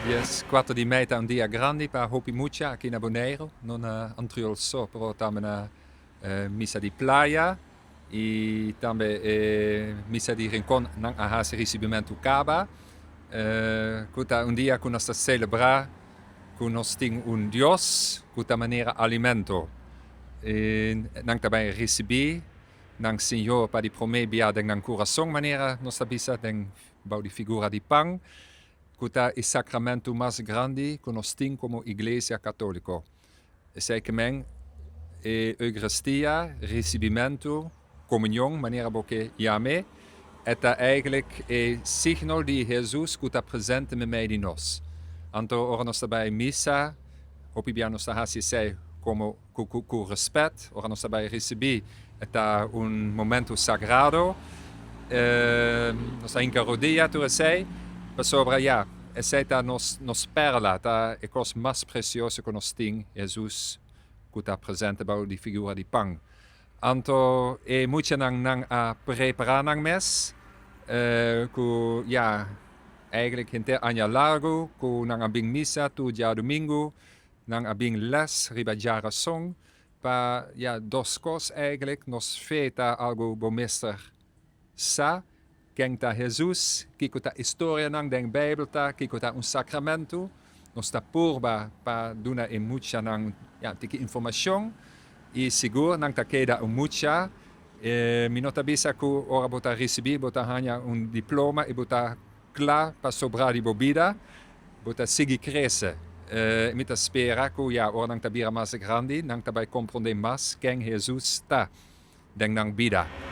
Yes, 4 di mei ta un dia grandi pa hopi mucha aki na Boneiru, no na Antriol so, pero tambe na Misa di Playa i tambe e Misa di Rincon nan a hasi risibimentu kaba, ku ta un dia ku nos ta selebrá ku nos tin un Dios ku ta manera alimento. I nan ta bai risibí nan Señor pa di promé bia den nan kurason, manera nos ta bisa den bou di figura di pan, ku ta e sakramentu mas grandi ku nos tin komo Iglesia Katóliko. Esei ke men e Eukaristia, risibimentu, komunion, manera bo ke yam'é, e ta eigentlik e signo di Hesus ku ta presente meimei di nos. Anto ora nos ta bai misa, hopi bia nos ta hasi esei komo ku rèspèt, ora nos ta bai risibí e ta un momento sagrado, nos ta hinka rodia tur esei, pasobra ya, esei ta nos nos perla, ta e kos mas presioso ku nos tin, Hesus ku ta presente bou di figura di pan. Anto e muchanan nan a prepará nan mes ku ya eigenlijk henter aña largu ku nan a bin misa tur djadumingu, nan a bin les riba djarason pa ya dos kos eigenlijk, nos fe ta algu bo mester sa ken ta Hesus, kiko ta historianan den Beibel ta, kiko ta un sakramentu. Nos ta purba pa duna e muchanan ya tiki informashon i sigur nan ta keda un mucha. Mi no ta bisa ku ora bo ta risibí bo ta haña un diploma i bo ta kla pa sobrá di bo bida, bo ta sigui krese. Mi ta spera ku ya ora nan ta bira mas grandi nan ta bai komprondé mas ken Hesus ta den nan bida.